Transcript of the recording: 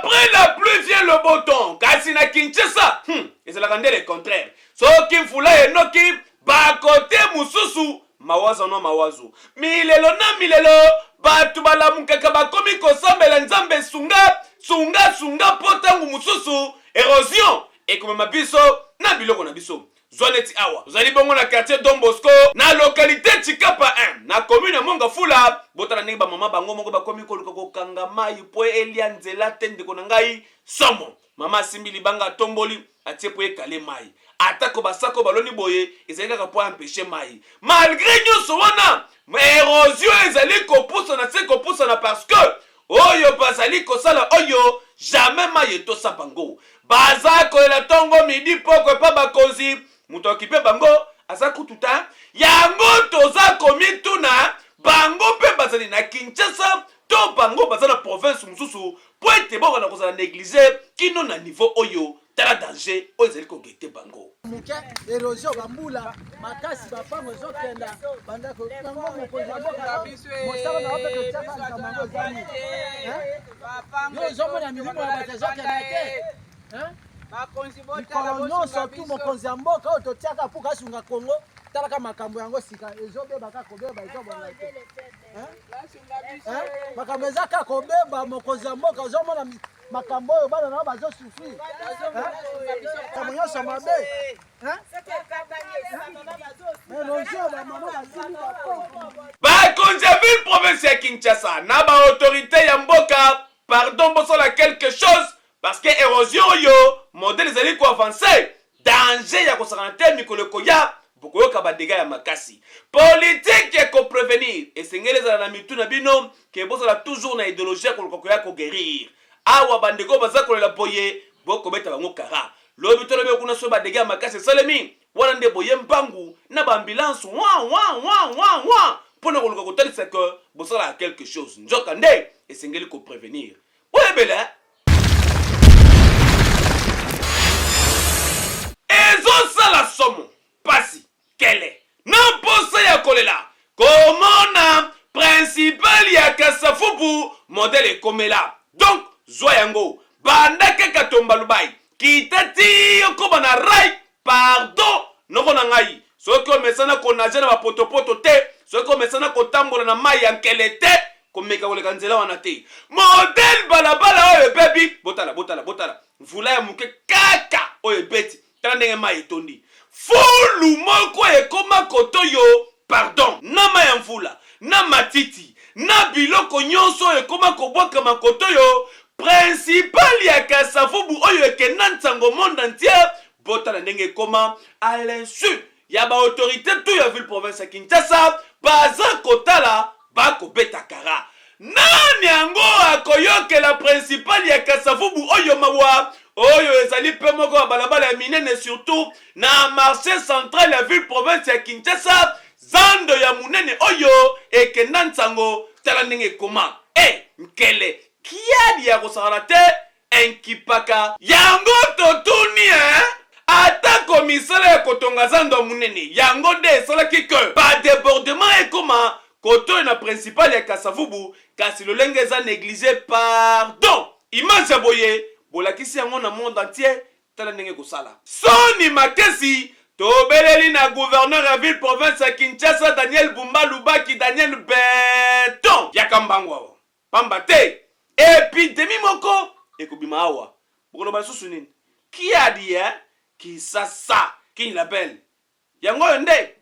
Après la pluie vient le beau temps, kasi na Kinshasa, ezalaka nde le contraire. Soki mvula enoki, bakote mosusu mawazo na mawazo. Milelo na milelo, bato balamukaka bakomi kosambela Nzambe sunga, sunga, sunga mpo ntango mosusu erosion ekomema biso na biloko na biso. Zwa neti awa ozali bongo na quartier Don Bosco na localité Tshikapa 1 na commune ya Mont-Ngafula. Botala ndenge bamama bango moko bakomi koluka kokanga mai po elia nzela te. Ndeko na ngai, somo. Mama asimbi libanga, atomboli, atie po ekale mai. Atako basako baloni boye, ezali kaka po empêcher mai. Malgré nyonso wana, érosion ezali kopusana se kopusana, parce que oyo bazali kosala oyo, jamais mai etosa bango. Baza kolela ntongo, midi, poko epa bakonzi. Moto akipe bango aza kutu ta. Yango toza komituna, bango mpe bazali na Kinshasa to bango baza na province mosusu, po ete bokana kozala négligé kino na niveau oyo? Tala danger oyo ezali koguetter bango. Moke érosion, bambula makasi, bapango ezokenda, bandako bango. Mokonzi ya mboka, mosala na mpe totiaka likambo yango eza nini? Yo ozomona milimo ya bato ezokenda te mikolo nyonso tu. Mokonzi ya mboka oyo totiaka mpo asunga Kongo, talaka makambo yango sika ezobeba kaka kobeba, ezobonga te. Makambo eza kaka kobeba. Mokonzi ya mboka, ozomona makambo oyo bana nao bazosouffrir, makambo nyonso mabe. Érosion, bamama basimbi bapompe. Bakonzi ya ville province ya Kinshasa na baautorité ya mboka, pardon, bosala quelque chose, parce que érosion oyo, modèle ezali koavancer, danger ya kosakana te. Mikolo ekoya, bokoyoka badégâts ya makasi. Politique ya koprévenir esengeli ezala na mitu na bino, ke bozala toujours na idéologie ya koluka koya koguérir. Awa bandeko baza kolela boye, bokobeta bango kara lobi to lobi kuna. So badégâts ya makasi esalemi, wana nde boye mbangu na baambulance, wa wa wa wa wa, mpona koluka kotalisa ke bosalaka quelque chose. Nzoka nde esengeli koprévenir. Boyebela, ezosala somo, pasi, kele na mposa ya kolela komona principal ya Kasavubu modèle ekomela. Donc zwa yango, banda kaka Tombalubai, kita ti okóma na rail. Pardon, noko na ngai, soki omesana konager na bapotopoto te, soki omesana kotambola na mai ya nkele te, komeka koleka nzela wana te. Modèle balabala oyo ebebi, botala, botala, botala. Mvula ya moke kaka oyo ebeti, tala ndenge mai etondi. Fulu moko ekóma kotoyo, pardon, na mai ya mvula, na matiti, na biloko nyonso oyo ekóma kobwakama kotoyo. Principal ya Kasavubu oyo ekenda ntango monde entier, botala ndenge ekóma. À l'insu ya baautorité tout ya ville province ya Kinshasa, baza kotala, bakobeta kara. Nani yango akoyokela principal ya Kasavubu oyo mawa? Oyo ezali mpe moko ya balabala ya minene, surtout na marché central ya ville province ya Kinshasa. Zando ya monene oyo ekenda nsango, tala ndenge ekoma e nkele kiadi ya kosakana te, enkipaka yango. Totuni e, atako misala ya kotonga zando ya monene yango nde esalaki ke badébordement ekoma kotoyo na principal ya Kasavubu, kasi lolenge eza négligé, pardon, image ya boye bolakisi yango na monde entier, tala ndenge kosala soni makesi. Tobeleli na gouverneur ya ville province ya Kinshasa, Daniel Bumba Lubaki, Daniel Beton, yaka mbangu awa, pamba te épidémie moko ekobima awa. Bokoloba lisusu nini? Kiadi e Kisasa, Kin Label, yango oyo nde.